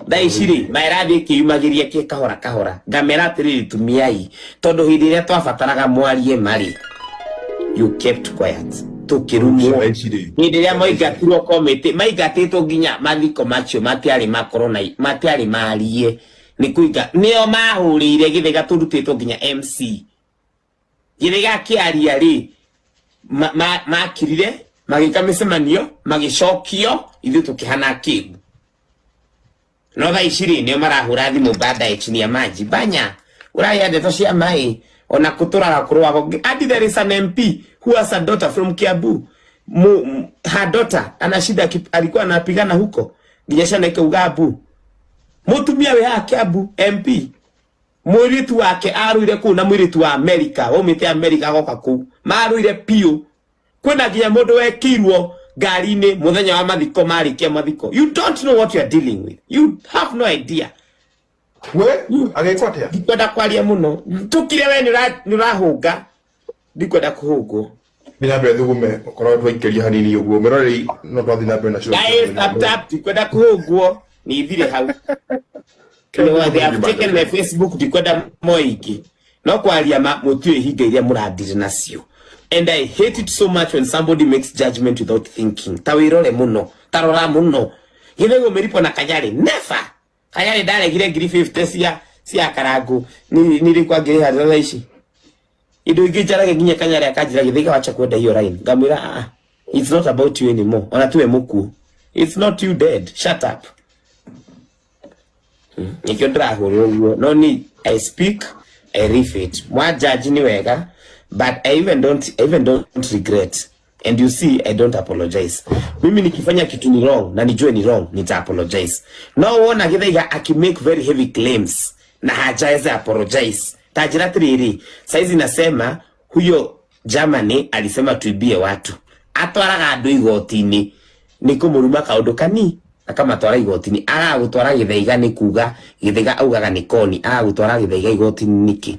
Thaa ici rĩ, maĩrathiĩ ĩkĩyumagĩria kĩ kahora kahora. Ngamera atĩrĩrĩ, tumiai, tondũ hĩndĩ ĩrĩa twabataraga mwarie marĩ, you kept quiet. Tũkĩrumwo. Thaa ici rĩ. Hĩndĩ ĩrĩa maingatirwo komĩtĩ, maingatĩtwo nginya mathiko macio matiarĩ makorwo na matiarĩ marie. Nĩ kũinga nĩo mahũrĩire gĩthega tũrutĩtwo nginya MC. Gĩthega kĩaria rĩ, makirire magĩka mĩcemanio, magĩcokio, ithuĩ tũkĩhana kĩgu. No thaa ici rĩ, nĩo marahũra thimũ baadaye chini ya maji. Banya, ũrarĩa ndeto cia maĩ, ona kũtũraga kũrũago. Adi, there is an MP who has a daughter from Kiambu. Her daughter ana shida, alikuwa anapigana huko nginya ciana ikauga mbu. Mũtumia wĩ haha Kiambu MP, mũirĩtu wake arũire kũu na mũirĩtu wa Amerika waumĩte Amerika agoka kũu, marũire piũ. Kwĩna nginya mũndũ wekĩirwo ngari-inĩ mũthenya wa mathiko, marĩkia mathiko. You don't know what you are dealing with, you have no idea. We agĩkwo atĩa? Ndikwenda kwaria mũno, tũkire. We nĩ ũrahũnga, ndikwenda kũhũngwo. Nĩ na mbere thugume okorwo twaikĩria hanini ũguo mĩroreri no twathiĩ na mbere nacio. Guys, tap tap, ndikwenda kũhũngwo, nĩ ithire hau. No, they have taken my Facebook, ndikwenda moingĩ. No kwaria ma, mũtiũĩ hinga iria mũrandire nacio. And I hate it so much when somebody makes judgment without thinking. Ta wĩrore mũno, ta rora mũno. Githĩ gũmĩripo na Kanyarĩ? Never. Kanyarĩ ndaregire ngiri 50 cia karangu. Ni nĩ kwangĩrĩha thaa ici. Indo ingĩ njarage nginya Kanyarĩ akanjĩra, "Githĩga, wacha kwenda hiyo line." Ngamwĩra, "Ah, it's not about you anymore. Ona tuwe mũkuũ. It's not you dead. Shut up." Nikio ndĩrahũrwo ũguo. No ni I speak, I refit. Mwajaji ni wega, but I even don't regret. And you see, I don't apologize. Mimi nikifanya kitu ni wrong na nijue ni wrong, nita apologize. No wona Githaiga akimake very heavy claims na hajaweza apologize. Tajira tiriri, saizi nasema huyo Germany alisema tuibie watu. Atwaraga andũ igoti-inĩ nĩ kũmũruma kaũndũ kani akamatwara igoti-inĩ. Agagũtwara Githaiga nĩ kuga Githaiga augaga nĩ koni, agagũtwara Githaiga igoti-inĩ nĩkĩ?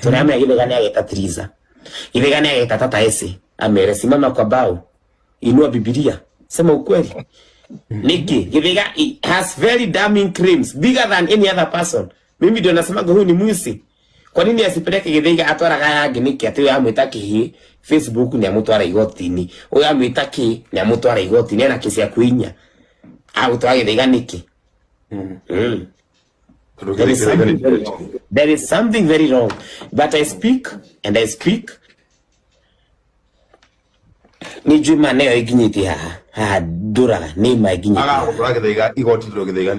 Tũramenya Githaiga nĩ ageta Triza. Githaiga nĩ ageta Tata Ese amere, "Simama kwa bao, inua Biblia, sema ukweli." Niki Githaiga has very damning claims bigger than any other person. Mimi ndio nasemaga huyu ni mwizi. Kwa nini asipeleke Githaiga, atwaraga yangĩ nĩkĩ? Atĩ ũyũ amwĩta kĩhĩ Facebook nĩ amũtwara igoti-inĩ, ũyũ amwĩta kĩ nĩ amũtwara igoti-inĩ, ena kesi ya kuinya, agũtwara Githaiga nĩkĩ? Tondũ There is Githaiga something nĩ very wrong. There is something very wrong. But I speak and I speak. Nĩ njũĩ ma nĩyo ĩnginyĩtie haha haha ndũraga nĩ ma ĩnginyĩtie haha. Agagũtwara Githaiga igoti tondũ Githaiga